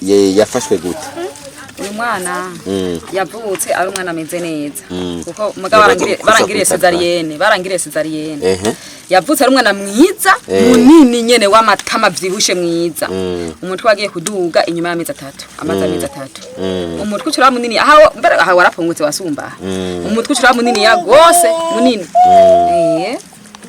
Yafashwe gute? Uyu mwana yavutse ari umwana ameze neza, kuko mugabo Yabaye kuza barangiriye kwita césarienne, barangiriye césarienne. Yavutse ari umwana mwiza, munini nyene, w'amatama avyibushe, mwiza. Umutwe wagiye kuduga inyuma y'amezi 3, amaze amezi 3. Umutwe ucura munini aho mbere aha warapfungutse wasumba. Umutwe ucura munini ya gose munini.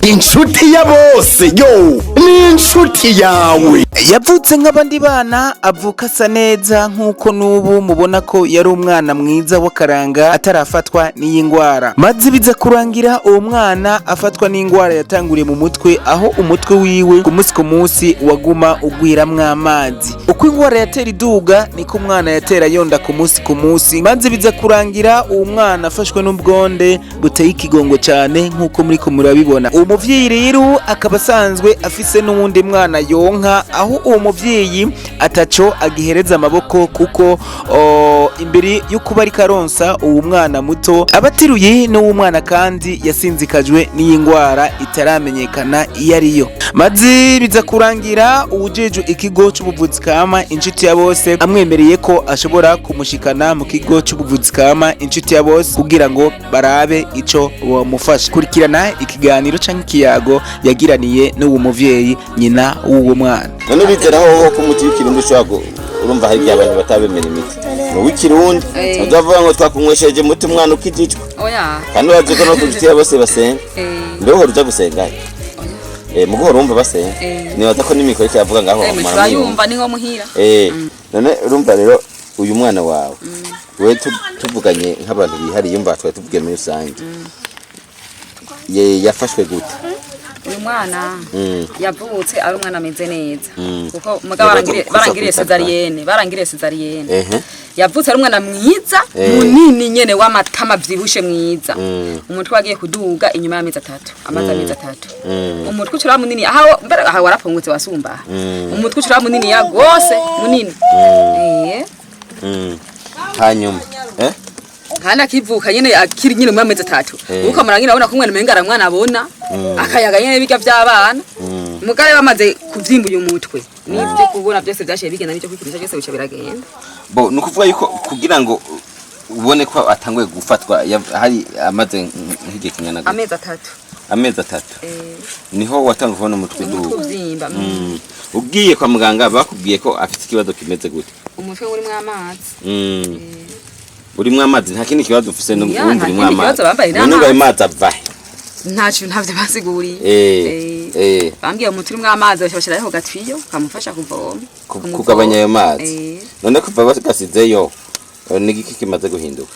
Inshuti ya bose yo ni inshuti yawe. Yavutse nk'abandi bana, avuka asa neza nk'uko n'ubu mubona ko yari umwana mwiza w'akaranga atarafatwa n'iyi ndwara. Maze biza kurangira uwo mwana afatwa n'indwara yatanguriye mu mutwe, aho umutwe wiwe ku munsi ku munsi waguma ugwiramwo amazi. Uko indwara yatera iduga, niko umwana yatera yonda ku munsi ku munsi. Maze biza kurangira uwo mwana afashwe n'ubwonde buteye ikigongo cyane, nk'uko muriko murabibona. Uwo muvyeyi rero akaba asanzwe afise n'uwundi mwana yonka, aho uwo muvyeyi ataco agihereza amaboko, kuko imbere yo kuba ariko aronsa uwo mwana muto abateruye n'uwo mwana kandi yasinzikajwe n'iyi ndwara itaramenyekana iyo ariyo. Maze biza kurangira uwujejwe ikigo c'ubuvuzi kama Inshuti ya Bose amwemereye ko ashobora kumushikana mu kigo c'ubuvuzi kama Inshuti ya Bose kugira ngo barabe ico bamufasha. Kurikirana ikiganiro canke ikiyago yagiraniye n'uwo muvyeyi, nyina w'uwo mwana. None urizera hoho ko umuti w'ikirundi ushobora urumva hari igihe abantu batabemera imiti ni uw'ikirundi, uzavuga ngo twakunywesheje umuti umwana ukijijwe? Oya. Kandi urazi ko no ku nshuti ya bose basenga. Mbe uhora uja gusenga? Mugo uhora wumva basenga? Eh. Nibaza ko n'imikoro iriko iravuga ngaho Eh, murayumva. Turayumva, ni nko muhira. None urumva rero uyu mwana wawe, we tuvuganye nk'abantu bihariye, yumva twari tuvuge muri rusange, yafashwe gute? Uyu mwana yavutse ari umwana ameze neza, kuko mugabo Yabaye kuza barangiriye kwita césarienne, barangiriye césarienne. Yavutse ari umwana mwiza, munini nyene, w'amatama avyibushe, mwiza. Umutwe wagiye kuduga inyuma y'amezi 3, amaze amezi 3. Umutwe ucura munini aho mbere aha warapfungutse wasumba. Umutwe ucura munini ya gose munini. Hanyuma Kandi akivuka nyene, akiri nyene mu amezi 3, ukamara nyene abona ko umwana umenga aramwana, abona akayaga nyene birya vy'abana. Mugare bamaze kuvyimba uyu mutwe, n'ivyo kubona byose vyashiye bigenda, n'ivyo kwikinisha byose bica biragenda. Bo ni ukuvuga yuko kugira ngo ubone ko atanguye gufatwa hari amaze nk'igihe kingana gute? Amezi 3. Amezi 3? Eh. Niho watanga kubona umutwe umutwe uduga? Uvyimba. Ugiye kwa muganga bakubwiye ko afite ikibazo kimeze gute? Umutwe urimwo amazi. Urimwo amazi, nta kindi kibazo ufise? Ya, Wumva nta urimwo kindi amazi? kibazo bambaye, None ngo ayo n'amazi. mazi ava he? Ntaco, ntavyo basiguriye. Bambwiye umutwe urimwo amazi, bashiraho gatiyo kamufasha kuvoma. Kumuvoma. Kugabanya ayo mazi? Eh. None kuva bagasizeyo ni igiki kimaze guhinduka?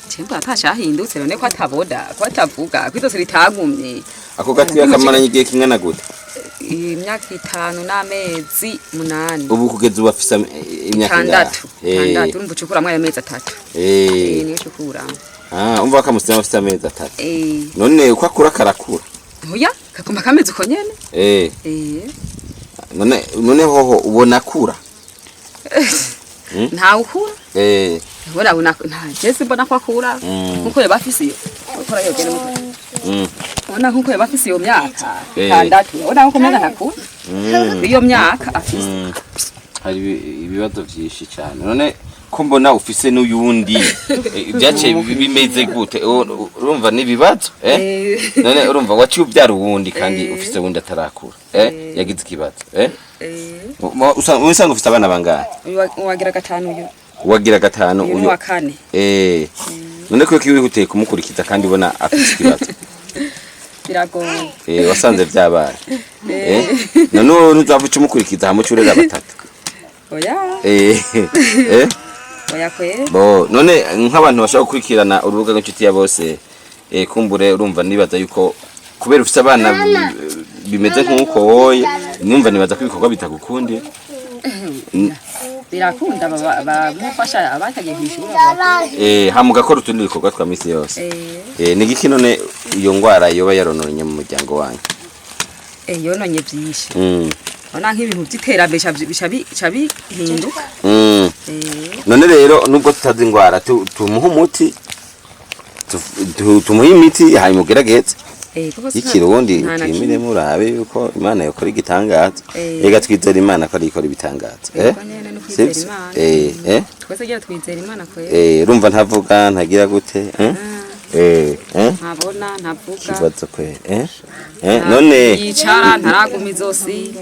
Cemba atashahindutse, none ko ataboda, ko atavuga, ko izose ritagumye. Ako gatiyo kamaranye igihe kingana gute? Imyaka 5 n'amezi 8. Ubu kugeza ubu afise imyaka ingahe? 6. 6. Urumva ucukuramwo ayo mezi 3. Niyo ucukuramwo. Ah, umva kamusema afise amezi 3. Eh. None uko akura karakura? Oya, kaguma kameze uko nyene. None hoho ubona akura? Ntawe ukura. Ubona nta jesi mbona ko akura, nkuko yoba afise iyo ukora yogera mutwe. Ubona nkuko yoba afise iyo myaka 6, ubona nkuko umenga ntakura iyo myaka afise. Hari ibibazo vyinshi cyane. None ko mbona ufise n'uyundi, byaciye bimeze gute? Urumva n'ibibazo, eh? None urumva waciye ubyara uwundi kandi ufise uwundi atarakura, yagize ikibazo, eh? Eh. Usanga ufise abana bangahe? Uyu wagira gatanu uyu. Wagira gatanu? Uyu ni Uyu wa kane. None ko wihutiye kumukurikiza kandi ubona afise ikibazo? Biragoye. Wasanze vyabaye, eh? None wowe ntuzava uca umukurikiza hamwe uca batatu? Oya. eh eh Oya kwe. Bo none nk'abantu bashobora gukurikirana urubuga rw'Inshuti ya Bose, kumbure urumva nibaza yuko kubera ufise abana bimeze nk'uko woye, numva nibaza ko ibikorwa bitagukunde. Birakunda, bamufasha abatagiye kwishura. Hama ugakora utundi dukorwa twa misi yose. Eh. Ni igiki none iyo ngwara yoba yarononye mu muryango wanyu? Yononye byinshi. Ubona nk'ibintu by'iterambere bica bihinduka. None rero nubwo tutazi ingwara, tumuhe umuti, tumuhe imiti hanyuma ugerageze. Kuko Y'ikirundi nta na kimwe. upimiremo urabe yuko Imana yokora igitangaza. Ega twizera Imana ko ari ikora ibitangaza. Yego nyene, ni ukwizera Sivyo? Imana. Twese gira twizera Imana kwera. Urumva ntavuga, ntagira gute, eh? Ntabona, ntavuga. Ikibazo kwe, none Yicara ntaraguma izosi.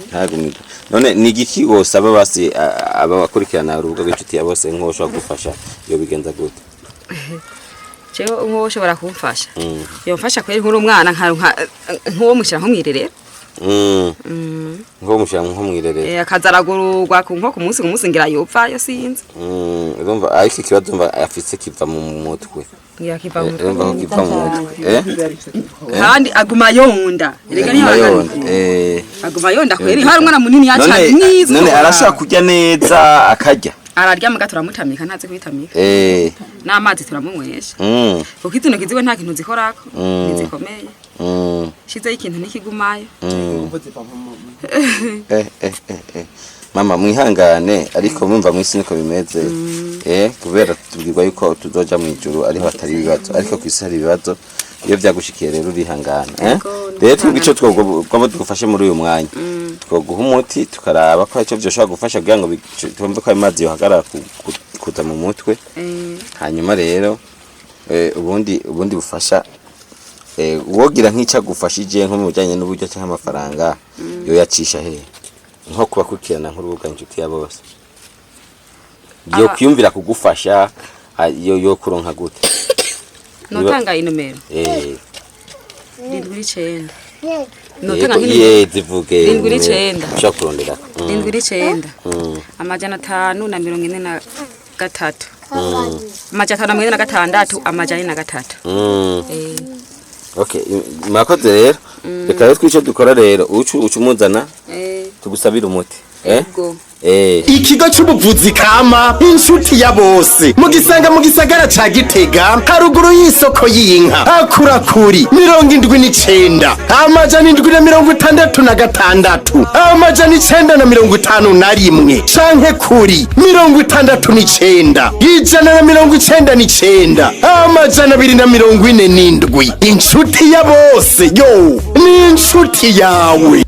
Ntagumira. None ni igiki wosaba basi abakurikirana urubuga rw'inshuti ya bose, nk'uwo gufasha iyo bigenza gute? Jewe nk'uwo ushobora kumfasha, yomfasha kweri nk'uri umwana nk'uwo mushyira nko mwirerero. Nko mushyira nko mwirerero. Akaza aragururwa ku nko ku munsi ku munsi, ngira yopfa yo sinzi. Urumva ariko ikibazo mva afise kiva mu mutwe. Ngira kiva mu mutwe. Urumva ko kiva mu mutwe. Kandi aguma yonda erega niyo Aguma angana. yonda. Aguma yonda kweri, hari umwana munini yacane mwiza. None arashobora kurya neza, akarya? Ararya muga turamutamika, ntazi kwitamika. N'amazi turamunywesha. Kuko izi ntoki ziwe nta kintu zikorako, ntizikomeye. Shizeho ikintu ntikigumayo. Mama, mwihangane, ariko mwumva mwisi niko bimeze, kubera tubwirwa yuko tuzoja mu ijuru ariho hatari ibibazo, ariko kwisi hari ibibazo. Iyo vyagushikiye rero urihangana, eh. Yego, ni Rero twebwe ico twogomba tugufashe muri uyu mwanya, twoguha umuti tukaraba ko ico vyoshobora gufasha kugira ngo twumve ko ayo mazi yohagarara kuza mu mutwe. Hanyuma rero ubundi bufasha, uwogira nk'icyo agufashije nko mu bijyanye n'uburyo cyangwa amafaranga, yoyacisha he? Nko kubakurikirana nk'urubuga Inshuti ya Bose, yo kwiyumvira kugufasha, yo kuronka gute? Notanga inomero? 79. Notanga Yego, nk'inomero? ye zivuge. 79. Ushobora kurondera. 79 543 546 403. Okay, mwakoze rero. Reka rero twice dukora rero ucu umuzana tugusabira umuti, eh. Yego. Ikigo c'ubuvuzi kama Inshuti ya Bose mugisanga mu gisagara ca Gitega, haruguru y'isoko y'inka, akurakuri 79 766 951 canke kuri 69 199 247. Inshuti ya Bose yo ni inshuti yawe.